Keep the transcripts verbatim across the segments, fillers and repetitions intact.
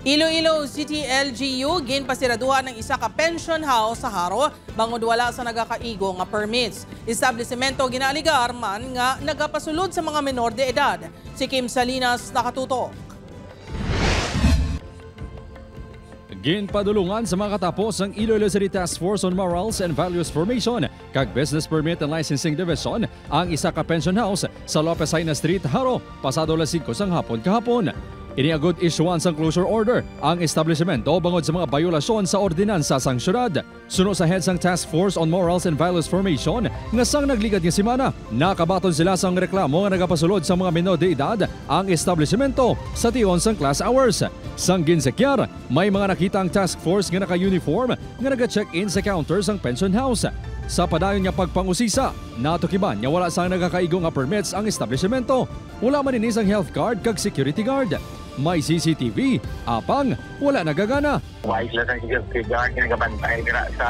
Iloilo City L G U, ginpasiraduhan ang isa ka pension house sa Jaro bangod wala sa nagakaigo nga permits. Establisimento ginaaligar man nga nagapasulod sa mga menor de edad. Si Kim Salinas nakatutok. Ginpadulungan sa mga katapo sang Iloilo City Task Force on Morals and Values Formation kag Business Permit and Licensing Division ang isa ka pension house sa Lopez Jaena Street, Jaro, pasado alas singko sang hapon kahapon. Ini agud isyuhan sang closure order ang establishmento bangod sa mga bayolasyon sa ordinansa sang syudad. Suno sa head sang Task Force on Morals and Values Formation nga sang nagligad nga semana, nakabaton sila sang reklamo nga nagapasulod sa mga menor de edad ang establishmento sa tion sang class hours. Sang ginsekyar, may mga nakita ang task force nga naka-uniform nga naga-check-in sa counter sang pension house. Sa padayon nga pagpangusisa, natukiban nga wala sang nagakaigo nga permits ang establishmento. Wala man ini sang health guard kag security guard. May C C T V, apang wala nagagana. Wala sila sang security guard nga nagabantay dira sa,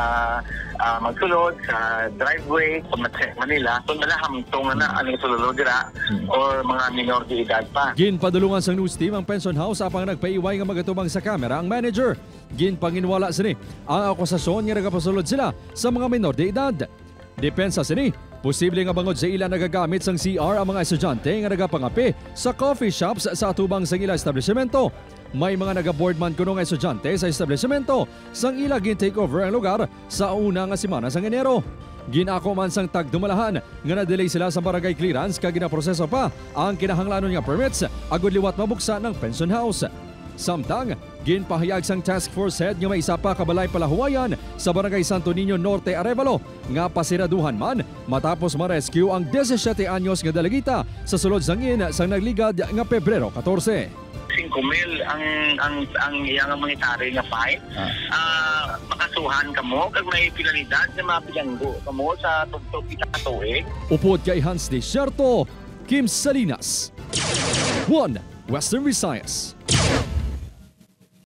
ah, magsulod sa driveway. Kung ma-check man nila, kung wala hamtong na ang sulod dira, hmm, or mga minor de edad pa. Ginpadulungan sang news team ang pension house apang nagpaiway nga magatubang sa camera ang manager. Ginpanginwala sini ang akusasyon nga nagapasulod sila sa mga minor de edad. Depensa sini, posible nga bangod sa ila nagagamit sang C R ang mga estudyante nga nagapangape sa coffee shops sa atubang sang ila establishmento. May mga nagaboard man kuno nga estudyante sa establishmento sang ila gin-take over ang lugar sa una nga semana sang Enero. Ginako man sang tagdumalahan nga na-delay sila sa barangay clearance kag ginaproseso pa ang kinahanglanon nga permits agud liwat mabuksan ang pension house. Samtang, ginpahayag sang task force head nga may isa pa ka balay palahuwayan sa Barangay Santo Niño Norte, Arevalo nga pasiraduhan man matapos ma-rescue ang disisiete anyos nga dalagita sa sulod sang in sang nagligad nga Pebrero katorse. Singko mil ang, ang, ang iya nga monetary nga fine. Ah. Ah, makasuhan kamo kag may penalidad nga mabilanggo kamo sa tubtob pila ka tuig. Upod kay Hans Desierto, Kim Salinas, One Western Visayas.